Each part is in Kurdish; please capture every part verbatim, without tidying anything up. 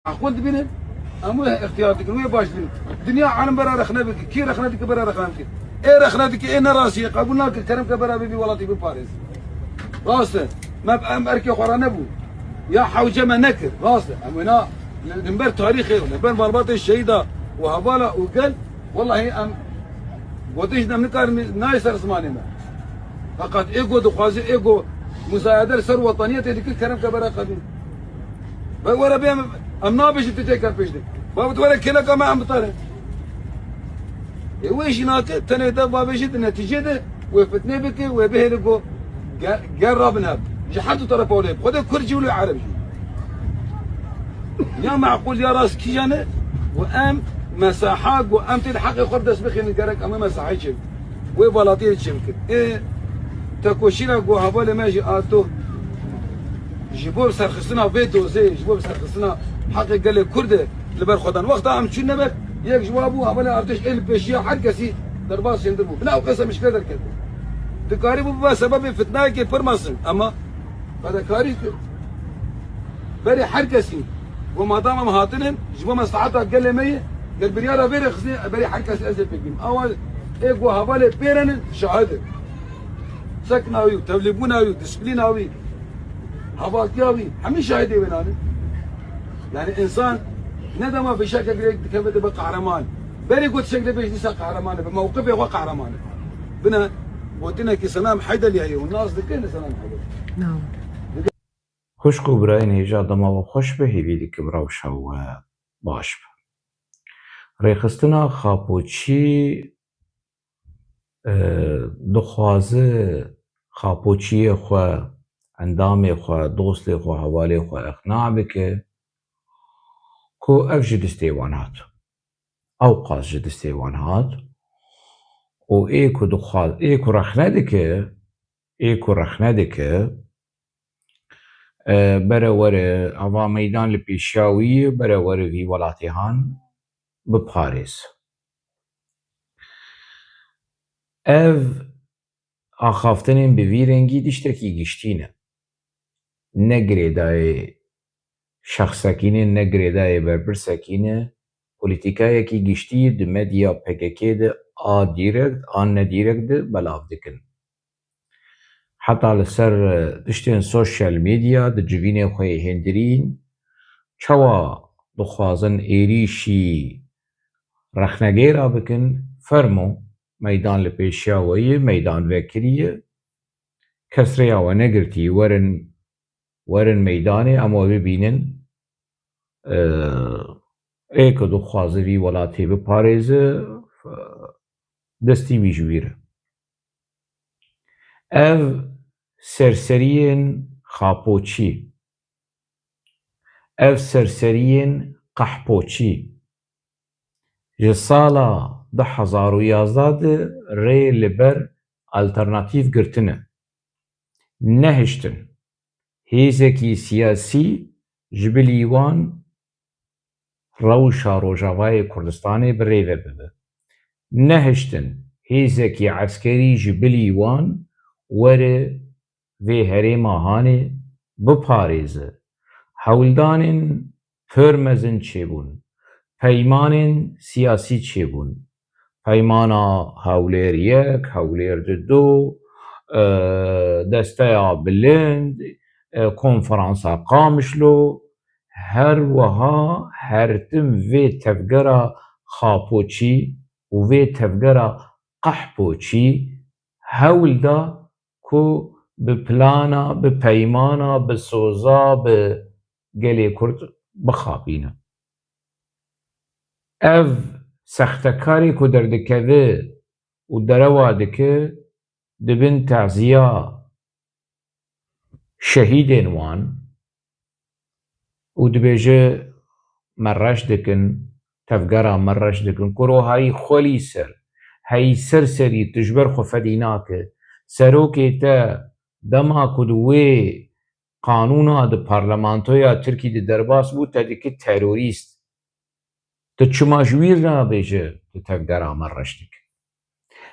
Aqil dibînin, em wê ixtiyar dikin, wê baş dibînin. Dinya alim bera rexne bike. Kî rexne dike, bera rexne bike. Ê rexne dike, ê ne rastiyê qebûl nake, kerem ke bera bê vî welatî biparêz. Rast e. Me em erkê xwe re nebû. Ya hewce me nekir. Rast e. Em wêna li ber tarîxê, li ber malbatê şehîda û hevala û gel, wellahî em gotin jî em nikarin nayê ser zimanê me. Feqet ê ku dixwaze, ê ku muzayede li ser wetaniyetê dike, kerem ke bera qebûl. Ve were bê em, em nabêjin tu têkeve pêş de. Ba tu were kêleka me em bitare. Ê wê jî nake, tenê te babêjî di netîcê de wê fitnê bike, wê bihêle ku ge-, ger rabin hev. Ji her du terefa wê. Xwedê Kurd jî wilo Ereb jî. Ya meqûl ya rast kîjan e, ku em mesaha, ku em tê di heqê xwe bi dest bixînin, gerek em wê mesahayê çêbikin. Wê welatiyê çêbikin. Ê tekoşîna ku hevalê me jî ato ji bo serxistina vê dozê, ji bo serxistina heqê gelê Kurd e li ber xwe dan. Wexta em çûn neber, yek ji wa bû hevalê artêş ê li pêşiya her kesî derbas şêndir bû. Bila ew qesa mişkile derket. Dikarîbû bibe sebebê fitnayekê pir mezin. Ema fedekarî kir. Berê her kesî. Ku madam em hatinin, ji bo mesleheta gelê me ye, gel biryara vê re xistî, berê her kesî ez ê pêk bîm. Awa ê ku hevalê pêrenin, şahid in. Sekna wî, tevlîbûna wî, disiplîna wî, hevaltiya wî, hemî şahidê wê nane. Yani insan ne dema fişekek rêk dikeve dibe qehreman. Berê ku tiştek dibêj dîsa qehreman e, bi mewqifê xwe qehreman e. Bine gotinekî Selam Heydelî heye û nas dike li Selam Heydelî. Xwişk û birayên hêja dema we xweş be, hêvî dikim rewşa we baş be. Rêxistina Xapoçî, e, dixwaze Xapoçiyê xwe, endamê xwe, dostê xwe, hevalê xwe iqna bike ku ev ji destê wan hat. Ew qas ji destê wan hat û ê ku dixwaz, ê ku rexne dike, ê ku rexne dike, e, bere were ava meydan li pêşiya wî ye, bere were vî welatê han biparêz. Ev axaftinên bi vî rengî tiştekî giştî ne. Ne girêdayê şexsekî ne, ne girêdayê berpirsekî ne. Polîtîkayekî giştî di medya P K K de a dîrekt an nedîrekt de belav dikin. Heta li ser, e, tiştên sosyal medya di civînê xwe yê hêndirîn çawa dixwazin êrîşî rexnegêra bikin, fermo, meydan li pêşiya we ye, meydan vekirî ye. Kes rêya we negirtî, werin, werin meydanê, em we bibînin. Ê ku dixwaze vî welatê biparêze, destî wî ji wî re. Ev serseriyên xapoçî, ev serseriyên qehpoçî ji sala du hezar û yazdeh de rê li ber alternatîf girtine. Nehiştin hêzekî siyasî ji bilî wan rewşa Rojavayê Kurdistanê bi rê ve bibe. Nehiştin hêzekî eskerî ji bilî wan were vê herêma hanê biparêze. Hewldanên pir mezin çêbûn. Peymanên siyasî çêbûn. Peymana Hewlêr yek, Hewlêr di du, e, Desteya Bilind, e, Konferansa Qamişlo, her wiha her tim vê tevgera xapoçî û vê tevgera qehpoçî hewl da ku bi plana, bi peymana, bi soza, bi gelê Kurd bixapîne. Ev sextekarê ku derdikeve û derewa dike, di bin teziya şehîdên wan û dibêje, me reş dikin, tevgera me reş dikin. Kuro hayî xwelî ser, heyî ser serî tu ji ber xwe fedî nake. Serokê te dema ku di wê qanûna di parlamentoya Tirkî de derbas bû, te dikir terorîst. Tu çima ji wî re nabêje tu tevgera me reş dike?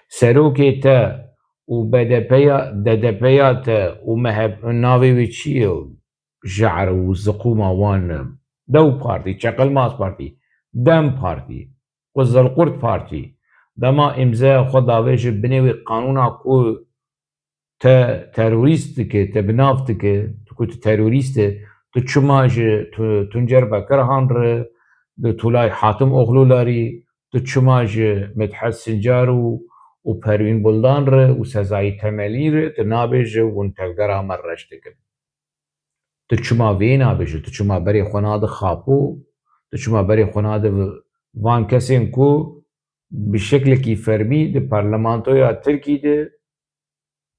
Serokê te û B D P ya, D D P ya te û M H P, navê wê çi ye? Je'r û ziqûma wan, Dew Partî, Çeqelmaz Partî, DEM Partî, Qizilqurt Partî, dema îmzeya xwe davêje binê wê qanûna ku te terorîst dike, te bi nav dike, tu ku tu terorîst e, tu çima ji tu-, Tuncer Bekirhan re, di Tulay Hatim Oxlularî, tu çima ji Midhet Sincar û, û Perwîn Buldan re û Sezayî Temelî re tu nabêje hûn tevgera me reş dikin? Tu çima vê nabêje? Tu çima berê xwe nade xapo? Tu çima berê xwe nade vi-, van kesên ku bi şeklekî fermî di parlamentoya Tirkî de,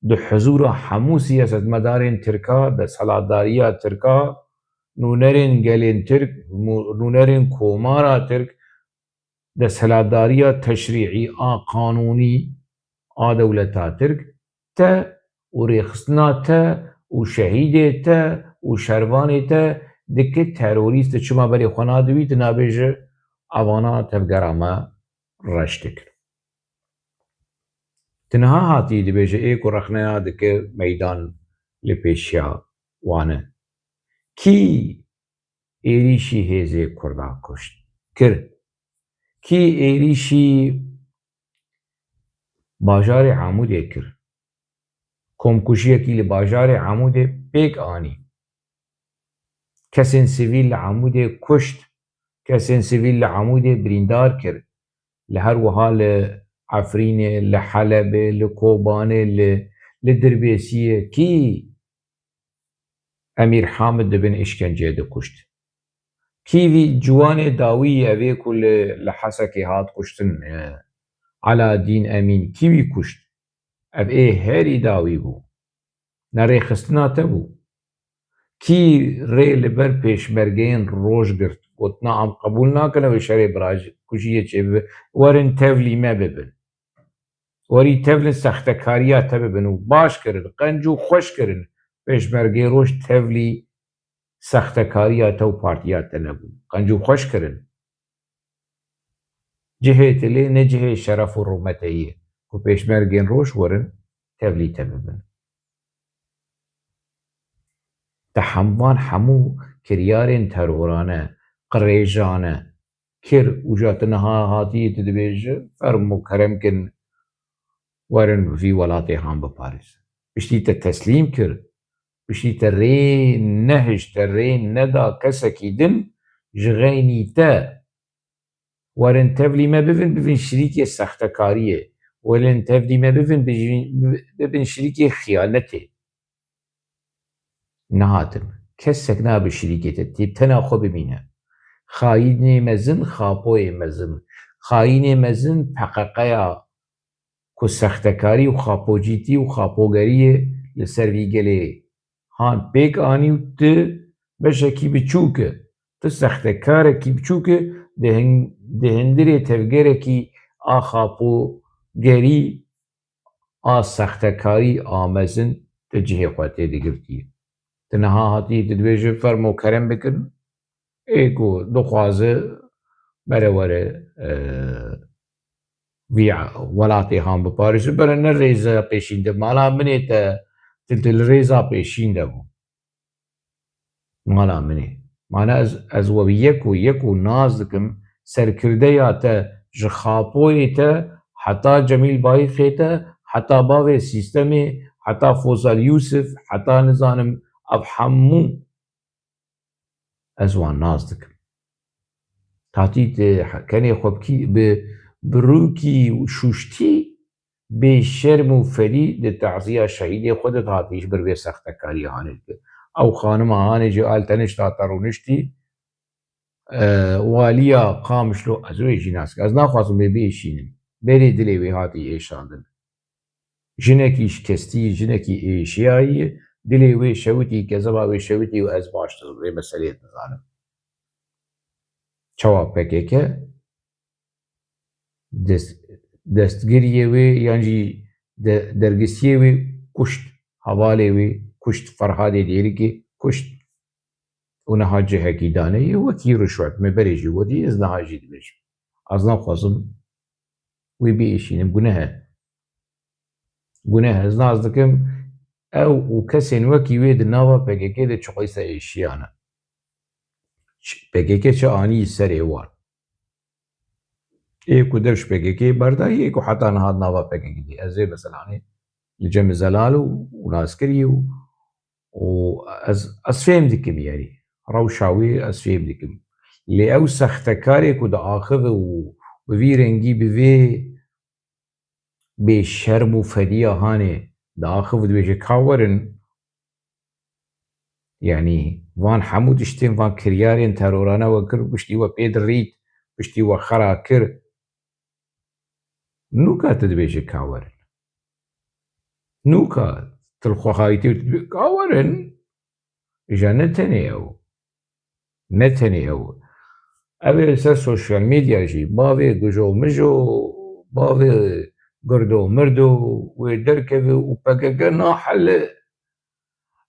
di huzûra hemû siyasetmedarên Tirka, desthilatdariya Tirka, nûnerên gelên Tirk, mû-, nûnerên komara Tirk, desthilatdariya teşrîî a qanûnî a dewleta Tirk, te û rêxistina te û şehîdê te û şervanê te dike terorîst. Çima berê xwe nadivî, tu nabêje evana tevgera me reş dikin? Ti niha hatî dibêje ê ku rexneya dike meydan li pêşiya wan e. Kî êrîşî hêzê Kurda kuşt, kir? Kî êrîşî bajarê Amûdê kir? Komkujiyekî li bajarê Amûdê pêk anî? Kesên sivîl li Amûdê kuşt, kesên sivîl li Amûdê birîndar kir. Li her wiha li Efrînê, li Helebê, li Kobanê, li, li Dirbêsiyê kî Emîr Hamid di bin îşkenceyê de kuşt? Kî vî ciwanê dawî evê ku li, li Hesekê hat kuştin, e, Aladîn Emîn, kî wî kuşt? Ev ê herî dawî bû. Ne rêxistina te bû. Kî rê li ber pêşmergeyên roj girt, gotina em qebûl nakin ew ê şerê biraj-, kujiyê çêbibe, werin tevlî me bibin. Werî tevlin sextekariya te bibin û baş kirin, qenc û xweş kirin, pêşmergeyê roj tevlî sextekariya te û partiya te nebûn. Qenc û xweş kirin. Cihê te lê ne cihê şeref û rûmeteyî ye ku pêşmergên roj werin tevlî te bibin. Te hemvan hemû kiryarên terorane, qirêjane kir û ja tu niha hatî tu dibêje, ferm û kerem kin, werin vî welatê han biparêzin. Piştî te teslîm kir, piştî te rê nehişt, te rê neda kesekî din ji xeynî te. Werin tevlî me bibin, bibin şirîkê sextekariyê. Werin tevlî me bibin, bijin-, bibin şirîkê xiyanetê. Nehatin. Kesek nabe şirîkê te, tê tena xwe bimîne. Xayînê mezin, xapoyê mezin. Xayînê mezin P K K ya ku sextekarî û xapocîtî û xapogeriyê li ser vî gelê han pêk anî û tu beşekî biçûk e. Tu sextekarekî biçûk e, di hin-, di hindirê tevgerekî a xapogerî a sextekarî a mezin tu cihê xwe tê digirtî. Tu niha hatî tu dibêje fermo kerem bikin. Ê ku dixwaze bere were, e, vî welatê han biparêze, bere ne rêza pêşîn de. Mala min ê te, tu, tu li rêza pêşîn de bû. Mala min ê. Mane ez, ez we bi yek û yek û nas dikim, serkirdeya te ji xapoyê te, heta Cemîl Bayixê te, heta bavê sîstemê, heta Fozal Yûsif, heta nizanim ev hemû ez wan nas dikim. Tatî te kenê xwe bikî bi, bi rûkî û şûştî bê şerm û ferî di taziya şehîdê xwe de hatî ji ber vê sextekariya hanê dike. Ew xanima hanê jî al tenişt hate rûniştî, e, waliya Qamişlo, ez wê jî nas dikim. Ez naxwazim wê biêşînim. Berê dilê wê hatî êşandin. Jinekî şikestî, jinekî êşiyayî, dilê wê şewitî, kezeba wê şewitî û ez baş dizanim, vê meseleyê dizanim. Çawa P K K dest-, destgiriyê wê yan jî de-, dergisiyê wê kuşt, hevalê wê kuşt, Ferhadê Dêrikê kuşt. Û niha cihekî dane yê wekî rişwet. Me berê jî wetî, ez niha jî dibêjim. Ez naxwazim wê biêşînim, guneh e. Guneh e. Ez nas dikim, ew û kesên wekî wê di nava P K K de çiqîsa êşiyane. Ç-, P K K çi anî serê wan. Ê ku dev ji P K K berdayî, ê ku heta niha di nava P K K dî. Ez ê mesela, hani, li cem Zelal û, û Naskirî û, û ez, ez fêm dikim, yani. Rewşa wî ez fêm dikim. Lê ew sextekarê ku diaxive û bi vî rengî, bi vê bêşerm û fediya hanê diaxiv û dibêje, ka werin, yanî van hemû tiştên, van kiryarên terorane we kir, piştî we pê dirît, piştî we xera kir. Nûka tu dibêje, ka werin. Nûka tu li xwe hayîtî û tu dibê, ka werin. Îja ne tenê ew. Ne tenê ew. Ev ê li ser sosyal medya jî, bavê gijo mijo, bavê girdo mirdo, wê derkeve û P K K nahele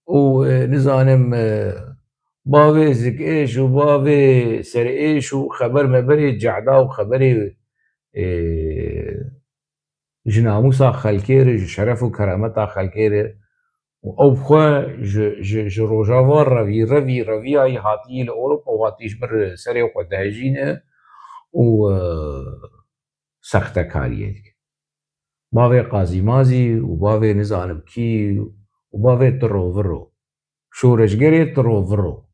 û, e, nizanim, e, bavê zikêş û bavê serêş û xeber meberê cehda û xeberê, e, ji namûsa xelkê re, ji şeref û kerameta xelkê re. Û ew bi xwe ji, ji, ji Rojava revî, revî, reviyayî hatiyî li Ewropa û hatî ji vir serê xwe dihejîne û, e, sextekariyê dike. Bavê qazîmazî û bavê nizanim kî û bavê tiroviro, şoreşgerê tiroviro,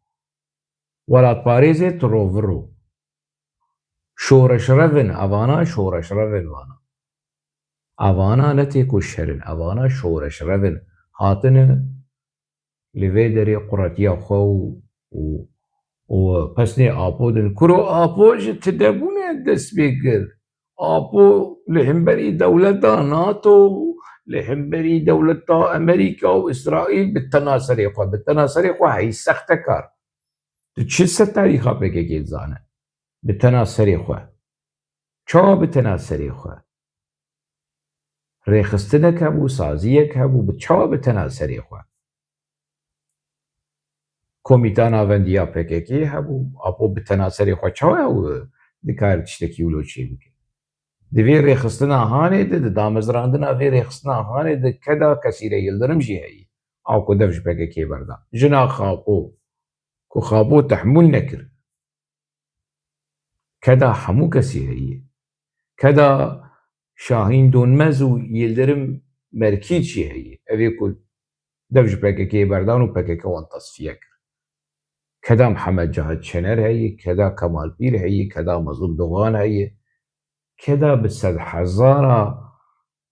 welatparêzê tiroviro, şoreşrev in, evana şoreşrev in vana. Evana ne têkoşer in, evana şoreşrev in. Hatine li vê derê quretiya xwe û, û, û pesnê Apo din. Kuro, Apo ji tide bûne dest pê kir. Apo li hemberî dewleta NATO, li hemberî dewleta Amerîka û Îsraîl bi tena serê xwe, bi tena serê xwe heyî sextekar. Tu çi ser tarîxa P K K dizane? Bi tena serê xwe. Çawa bi tena serê xwe? Rêxistinek hebû, saziyek hebû, bi çawa bi tena serê xwe? Komîta navendiya P K K hebû, Apo bi tena serê xwe çawa ew dikare tiştekî wilo çê bike? Di vê rêxistina hanê de, di damezrandina vê rêxistina hanê de keda Kesîre Yildirim jî heye. Ew ku dev ji P K K berda. Jina Xapo, ku Xapo tehmûl nekir. Keda hemû kesî heye. Keda Şahîn Donmez û Yildirim Merkî jî heye. Ev ê ku dev ji P K K berdan û P K K wan tasfiye kir. Keda Mihemed Cahit Şener heye, keda Kemal Pîr heye, keda Mezlûm Dogan heye. Keda bi sedhezara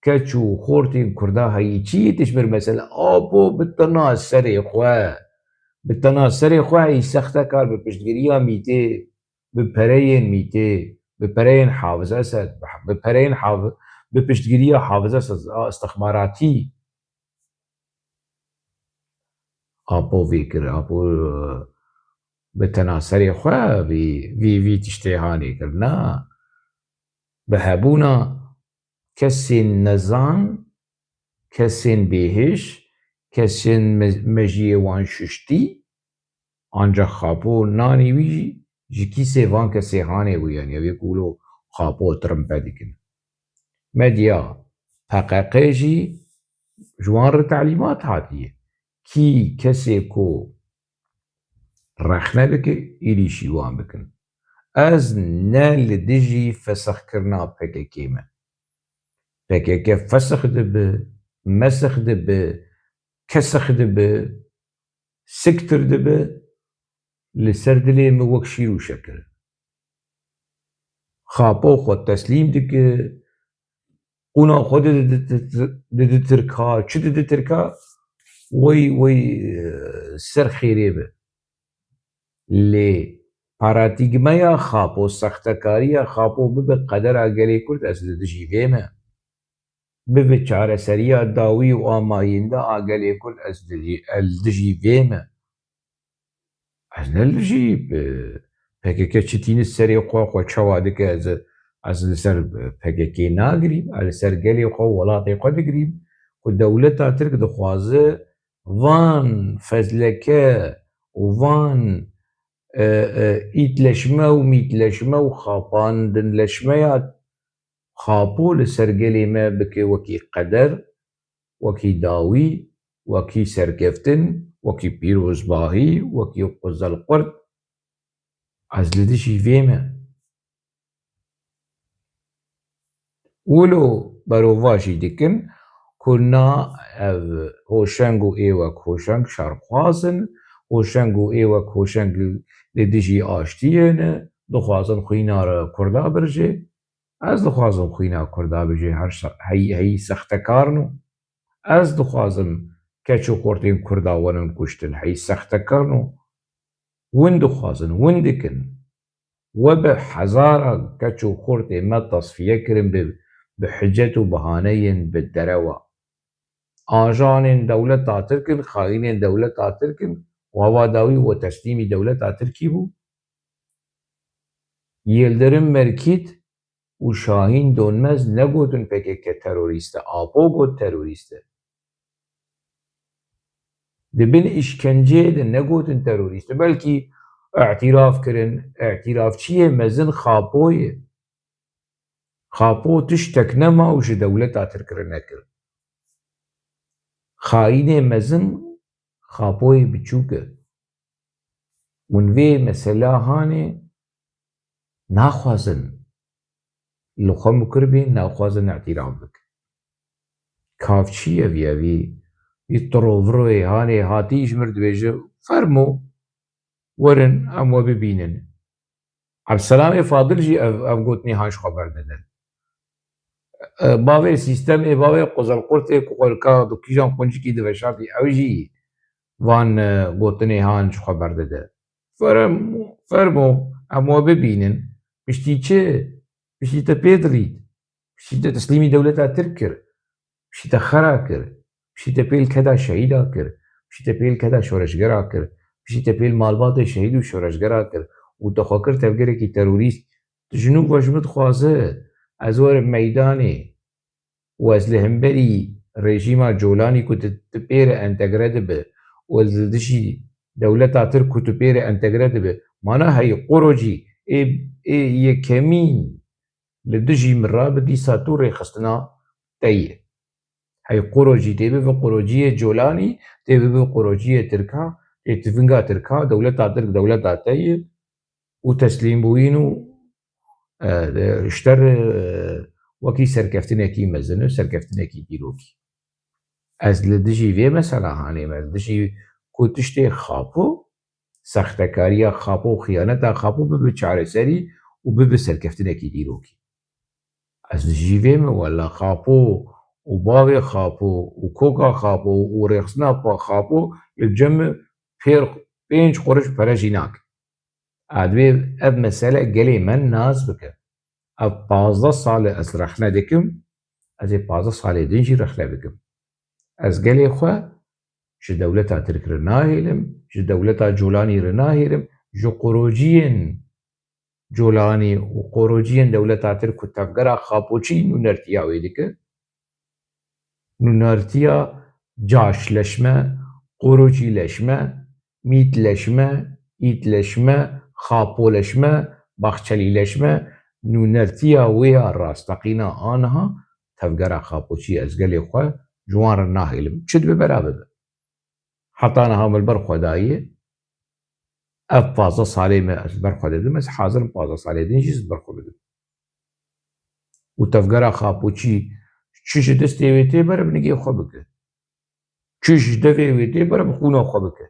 keç û xortên Kurda heyî çi yê tişt bir mesele? Apo bi tena serê xwe, bi tena serê xwe heyî sextekar bi piştgiriya Mîtê, bi pereyên Mîtê, bi pereyên Hafiz Esed, bi, bi pereyên Hafi-, bi piştgiriya Hafiz Esed a istixbaratî. Apo vî kir, Apo, e, bi tena serê xwe vî, vî, vî tiştê hanê kir. Na, bi hebûna kesên nezan, kesên bêhiş, kesên me-, mejiyê wan şiştî, ancax Xapo nanê wî jî ji kîsê van kesê hanê bû, yanî ev ê ku wilo Xapo trimpe dikin. Medya P Q Q jî ji wan re telîmat hatiye. Kî kesê ku rexne bike, êdî şîwan bikin. Ez ne li dijî fesixkirina P K K me. P K K fesix dibe, mesix dibe, kesix dibe, siktir dibe, li ser dilê min wek şîr û şekir. Xapo xwe teslîm dike, qûna xwe dide, dide, dide tirka, çi dide tirka, wey, wey, e, ser xêrê be. Lê paratîgmeya Xapo, sextekariya Xapo bibe qedera gelê Kurd, ez li dijî vê me. Bibe çareseriya dawî û a mayînde a gelê Kurd, ez dijî, ez li dijî vê me. Ez ne li dijî, e, P K K çi tîne serê xwe, xwe çawa dike, ez, ez li ser P K K nagirîm, ez li ser gelê xwe, welatê xwe digirîm, ku dewleta Tirk dixwaze van fezleke û van, e, e, îtleşme û mîtleşme û xapandinleşmeya Xapo li ser gelê me bike wekî qeder, wekî dawî, wekî serkeftin, wekî pîrozbahî, wekî quzelqurt. Ez li dijî vê me. Wilo berovajî dikin ku na ev hoşeng û ê wek hoşeng şerxwaz in, hoşeng û ê wek hoşeng li dijî aştiyê ne, dixwazin xwîna re Kurda birjê. Ez dixwazim xwîna Kurda bijê, her se-, hey, hey sextekar no. Ez dixwazim keç û xortên Kurda werin kuştin, hey sextekar no. Win dixwazin, win dikin. We bi hezara keç û xortê me tasfiye kirin bi, bi hicet û bihaneyên bi derewa. Ajanên dewleta Tirk in, xayînên dewleta Tirk in, wava dawî we teslîmî dewleta Tirkî bû. Yildirim Merkît û Şahîn Donmez negotin P K K terorîst e, Apo got terorîst e. Di bin îşkenceyê de negotin terorîst e. Belkî îtiraf kirin, îtirafçiyê mezin Xapo ye. Xapo tiştek nema û ji dewleta Tirk re nekir. Xayînê mezin Xapoyê biçûk e. Hûn vê mesela hanê naxwazin. Li xwe mukir bîn, naxwazin îtiraf bikin. Kavçî ye vî, evî, vî tiroviroyê hanê hatî ji mir dibêje, fermo, werin, em we bibînin. Ebselamê Fadil jî ev, ev gotinê han ji xwe berdide. E, bavê sîstemê, bavê qozelqurtê ku xwe li ka du kîjan quncikî diveşartî, ew jî van, e, gotinê han ji xwe berdide. Fermo, fermo, em we bibînin. Piştî çi? Piştî te pê dirît. Piştî te teslîmî dewleta Tirk kir. Piştî te xera kir. Piştî te pêl keda şehîda kir. Piştî te pêl keda şoreşgera kir. Piştî te pêl malbatê şehîd û şoreşgera kir. Û te xwe kir tevgerekî terorîst. Tu ji nû ve ji min dixwaze ez werim meydanê û ez li hemberî rejîma Colanî ku tu, tu pê re entegre dibe û ez li dijî dewleta Tirk ku tu pê re entegre dibe. Mana hey qurocî, ê, ê yekemîn li dijî min rabe, dîsa tu rêxistina te ye. Hey qurocî tê bibe qurociyê Colanî, tê bibe qurociyê Tirka, tê tivinga Tirka, dewleta Tirk dewleta te ye û teslîmbûyîn û, e, ji te re, e, wekî serkeftinekî mezin e, serkeftinekî dîrokî. Ez li dijî vê mesela hanê me, li dijî ku tiştê Xapo, sextekariya Xapo, xiyaneta Xapo bibe çareserî û bibe serkeftinekî dîrokî. Ez dijî vê me, wela Xapo û bavê Xapo û koka Xapo û rêxistina pa Xapo li cem pêr pênc quruş pere jî nake. A divê ev mesele gelê me nas bike. Ev pazdeh sal e ez rexne dikim, ez ê pazdeh salê din jî rexne bikim. Ez gelê xwe ji dewleta Tirk re nahêlim, ji dewleta Colanî re nahêlim, ji qurociyên Colanî û qurociyên dewleta Tirk ku tevgera Xapoçî nûnertiya wê dike. Nûnertiya caşleşme, qurocîleşme, mîtleşme, îtleşme, xapoleşme, baxçelîleşme, nûnertiya wê ya rasteqîna aniha tevgera Xapoçî, ez gelê xwe ji wan re nahêlim. Çi dibe bela bibe. Heta niha min li ber xwe daye. Ev pazdeh salê me ez li ber xwe didim, ez hazir im pazdeh salê din jî ez li ber xwe bidim. Û tevgera Xapoçî çi ji destê wê tê bere bi nigê xwe bike. Çi ji devê wê tê bere bi xûna xwe bike.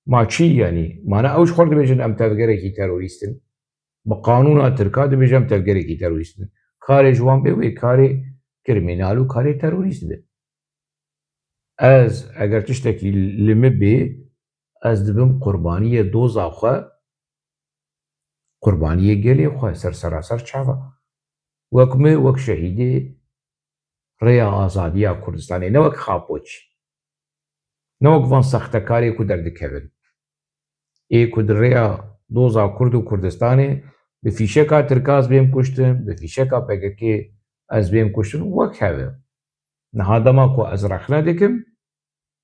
Ma çi yanî? Mana ew ji xwe re dibêjin em tevgerekî terorîst in. Bi qanûna Tirka dibêje em tevgerekî terorîst in. Karê ji wan bê wê karê kriminal û karê terorîst be. Ez, eger tiştekî li min bê, ez dibim qurbaniyê doza xwe, qurbaniyê gelê xwe ser seraser çava. Wek min, wek şehîdê rêya azadiya Kurdistanê, ne wek Xapoçî. Ne wek van sextekarê ku derdikevin. Ê ku di rêya doza Kurd û Kurdistanê bi fîşeka Tirka ez bêm kuştin, bi fîşeka P K K ez bêm kuştin, wek hev e. Niha dema ku ez rexne dikim,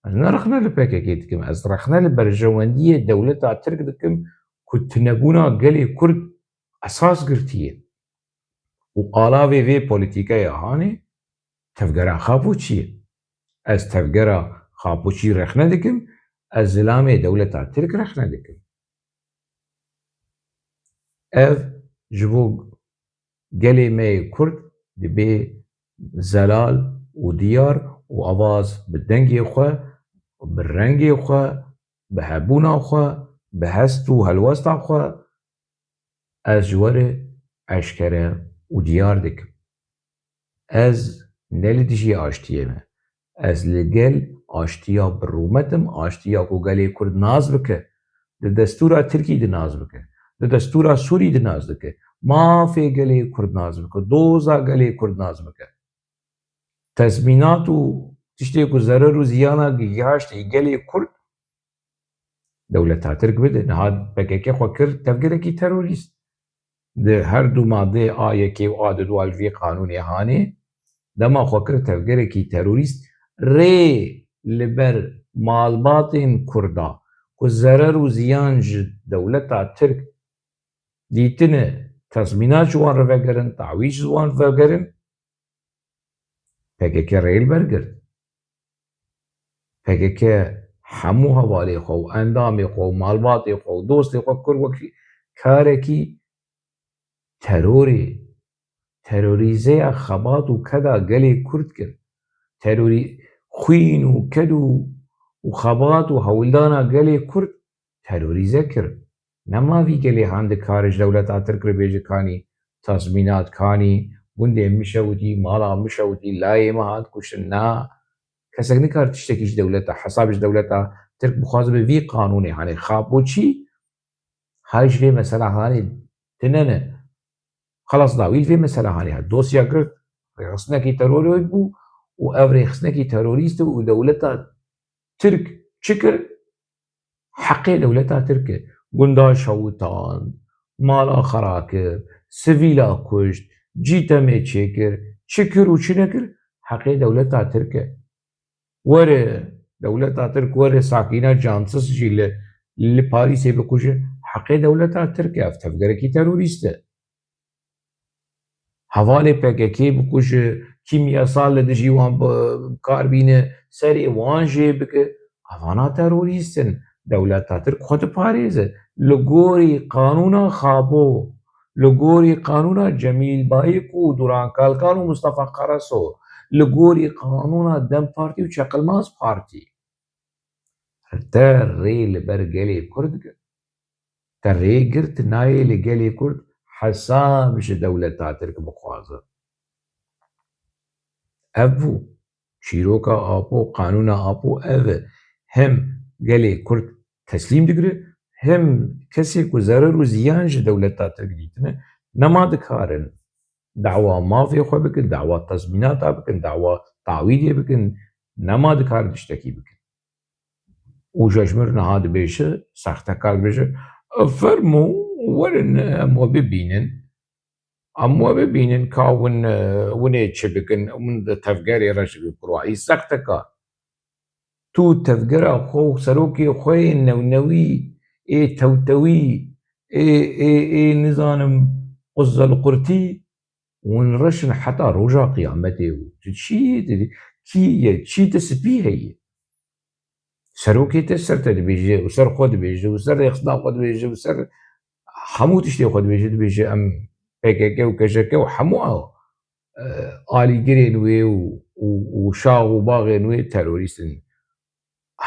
ez ne rexne li P K K dikim, ez rexne li berjewendiyê dewleta Tirk dikim ku tunebûna gelê Kurd esas girtiye. Û alavê vê polîtîkeya hanê tevgera Xapoçî ye. Ez tevgera Xapoçî rexne dikim, ez zilamê dewleta Tirk rexne dikim. Ev ji bo gelê me yê Kurd dibê zelal û diyar û avaz bi dengê xwe, bi rengê xwe, bi hebûna xwe, bi hest û helwesta xwe ez ji we re eşkere û diyar dikim. Ez ne li dijî aştiyê me. Ez li gel aştiya bi rûmet im, aştiya ku gelê Kurd nas bike, di destûra Tirkî de nas bike, di destûra Sûrî de nas dike, mafê gelê Kurd nas bike, doza gelê Kurd nas bike. Tezmînat û tiştê ku zerer û ziyana gihaştî gelê Kurd dewleta Tirk bide. Niha P K K xwe kir tevgerekî terorîst. Di her du madeyê A yekê û A du dua li vî qanûnê hanê, dema xwe kir tevgerekî terorîst, rê li ber malbatên Kurda ku zerer û ziyan ji dewleta Tirk dîtine, tezmînat ji wan re vegerin, tawîz ji wan vegerin, P K K rê li ber girt. P K K hemû hevalê xwe û endamê xwe û malbatê xwe û dostê xwe kir wekî karekî terorê, terorîzeya xebat û keda gelê Kurd kir. Terorî-, xwîn û ked û, û xebat û hewldana gelê Kurd terorîze kir. Nema vî gelê han dikare ji dewleta Tirk re bêje kanî tazmînat, kanî gundê min şewitî, mala min şewitî, layê min hat kuştin. Na, kesek nikare tiştekî ji dewleta, hesabê ji dewleta Tirk bixwaze bi vî qanûnê hanê. Xapoçî hay ji vê mesela hanê tine ne. Xelas dawî li vê mesela hanê hat. Dosya girt, rêxistinekî terorî bû û ev rêxistinekî terorîst e û dewleta Tirk çi kir? Heqê dewleta Tirk e. Gunda şewitand, mala xera kir, sivîla kuşt, cî temê çêkir, çi kir û çi nekir, heqê dewleta Tirk e. Were, dewleta Tirk were Sakîna Cansiz jî li, li Parîsê bikuje, heqê dewleta Tirk e, ev tevgerekî terorîst e. Hevalê P K K bikuje, kîmyasal li dijî wan bi kar bîne, serê wan jê bike, evana terorîst in. Dewleta Tirk xwe diparêze. Li gorî qanûna Xabo, li gorî qanûna Cemîl Bayik û Duran Kalkan û Mustafa Karaso, li gorî qanûna DEM Partî û Çeqilmaz Partî. Te rê li ber gelê Kurd girt. Te rê girt, nayê li gelê Kurd hesab ji dewleta Tirk bixwaze. Ev bû. Çîroka Apo, qanûna Apo ev e. Hem gelê Kurd teslîm digire, hem kesê ku zerer û ziyan ji dewleta Tirk dîtine, nema dikarin dawa mafê xwe bikin, dawa tezmînata bikin, dawa tawîdê bikin, nema dikarin tiştekî bikin. Û ji me re niha dibêje, sextekar dibêje, fermo, werin, em we bibînin. Em we bibînin ka hûn, e, hûn ê çi bikin, hûn di tevgerê re ji bî kurwayî sextekar. Tu tevgera xwe û serokê xwe yê newnewî, ê tewtewî, ê, ê, ê nizanim quzelqurtî, hûn reşin heta roja qiyametê û tu çi yê, tu kî yê, çî te spî heye? Serokê te ser te dibêje û ser xwe dibêje û ser rêxistina xwe dibêje û ser hemû tiştê xwe dibêje, dibêje em P K K û K Ş K û hemû ew, e, alîgirên wê û, û, û şax û baxên wê terorîst in.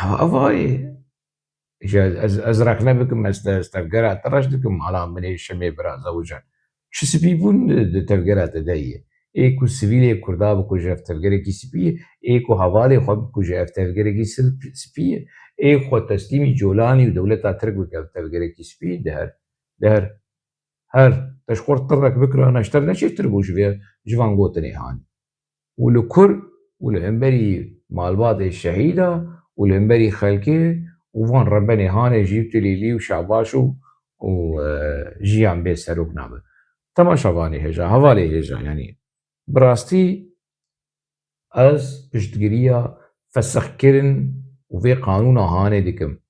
Ev, ev ayê. Ji ez, ez, ez rexne bikim, ez te, ez tevgera te reş dikim, mala min ê Şemê bira Zewcan. Çi spî bûn di, di tevgera te de ye? Ê ku sivîlê Kurda bikuje, ev tevgerekî spî ye. Ê ku hevalê xwe bikuje, ev tevgerekî sil-, spî ye. Ê xwe teslîmî Colanî û dewleta Tirk bike, ev tevgerekî spî ye. Diher, diher. Her te ji xwe re tirek bikira, ne ji te re ne çêtir bû ji vê, ji van gotinê hanê. Û li kur û li hemberî malbatê şehîda û li hemberî xelkê û van rebenê hanê jî û tilîlî û şabaş û, û, e, jiyan bê serok nabe. Temaşevanê hêja, hevalê hêja, yanî bi rastî ez piştgiriya fesixkirin û vê qanûna hanê dikim.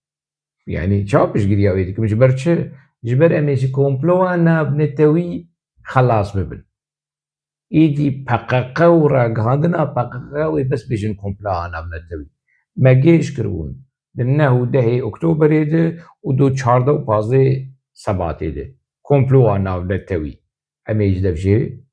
Yanî çawa piştgiriya wê dikim? Ji ber çi? Ji ber em ê ji komploya navnetewî xelas bibin. Êdî P K K û ragihandina P K K wê bes bêjin komploya navnetewî. Me gêj kiribûn di neh û dehê Oktoberê de û di çardeh û pazdehê Sebatê de. komploa navnetewî. Em ê ji dev jê,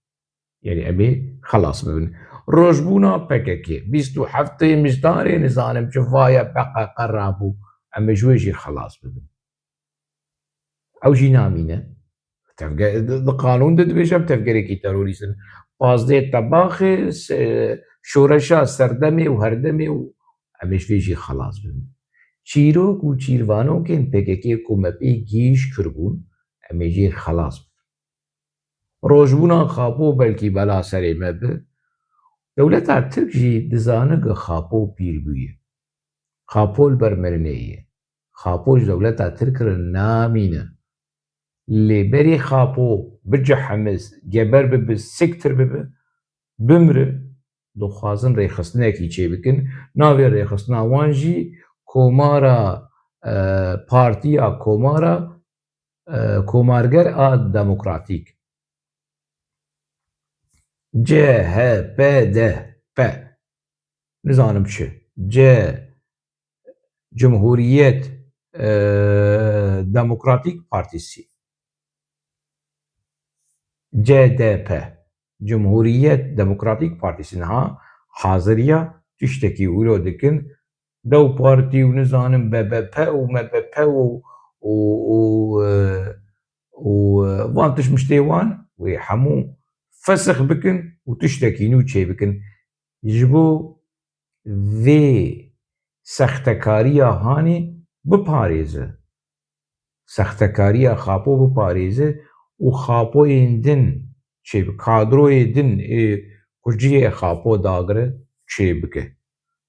yanî em ê xelas bibin. Rojbûna P K K, bîst û heftê Mijdarê, nizanim çi vaye P K K rabû, em ê ji wê jî xelas bibin. Ew jî namîne. Tevge-, di, di qanûn de dibêje em tevgerekî terorîst in. Pazdeh Tebaxê, se-, şoreşa serdemê û herdemê û em ê ji vê jî xelas bibin. Çîrok û çîrvanokên P K K ku me pê gihîş kiribûn, em ê jê xelas bibin. Rojbûna Xapo belkî bela serê me bi. Dewleta Tirk jî dizane ku Xapo pîr bûye. Xapo li ber mirinê ye. Xapo ji dewleta Tirk re namîne. Lê berî Xapo bicihimiz, geber bibi, siktir bibi, bimri, dixwazin rêxistinekî çêbikin. Navê rêxistina wan jî Komara, e, Partiya Komara, e, Komarger a Demokratîk. C H P D P. Nizanim çi. C, Cumhuriyet, e, Demokratîk Partisi. C D P. Cumhuriyet Demokratîk Partisi niha haziriya tiştekî wilo dikin. Dew Partî û nizanim B B P û M B P û, û, û, e, û, e, van tişt miştê wan wê hemû fesix bikin û tiştekî nû çê bikin. Ji bo vê sextekariya hanê biparêze. Sextekariya Xapo biparêze û Xapoyên din çê bi, kadroyê din ê ku cihê Xapo dagire çê bike.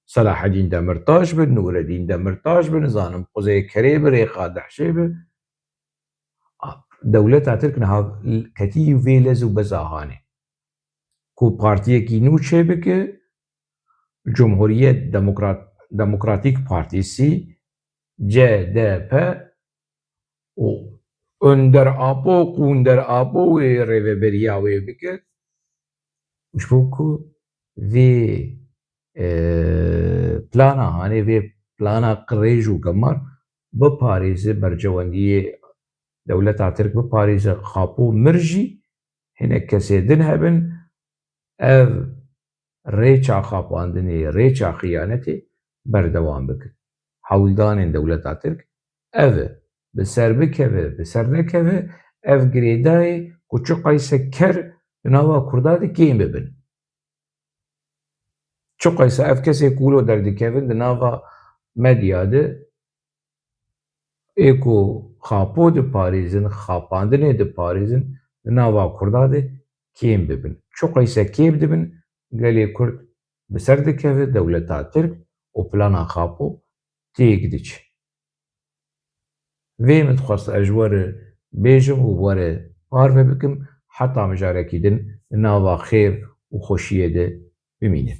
Selahedîn Demirtaş bi, Nûredîn Demirtaş bi, nizanim Quzey Kerê bi, Rêxa Dehşê bi. Dewleta Tirk niha ketî vê lez û beza hanê. Ku partiyekî nû çê bike, Cumhuriyet Demokrat-, Demokratîk Partisi, C D P, û Önder Apo, Kunder Apo wê rêveberiya wê bike. Ji bo ku vê, e, plana hanê, vê plana qirêj û gemar biparêze, bercewendiyê dewleta Tirk biparêze, Xapo mir jî hinek kesê din hebin, ev rêça xapandinê, rêça xiyanetê berdewam bikin. Hewldanên dewleta Tirk ev e. Bi ser bikeve, bi ser nekeve, ev girêdayê ku çiqayse ker di nava Kurda de kêm bibin. Çiqayse ev kesê ku wilo derdikevin di nava medya de, ê ku Xapo diparêzin, xapandinê diparêzin, di nava Kurda de kêm bibin. Çiqayse kêm dibin, gelê Kurd bi ser dikeve, dewleta Tirk û plana Xapo têk diçe. Vê min dixwest ez ji we re bêjim û we re parve bikim, heta mijarekî din di nava xêr û xweşiyê de bimînin.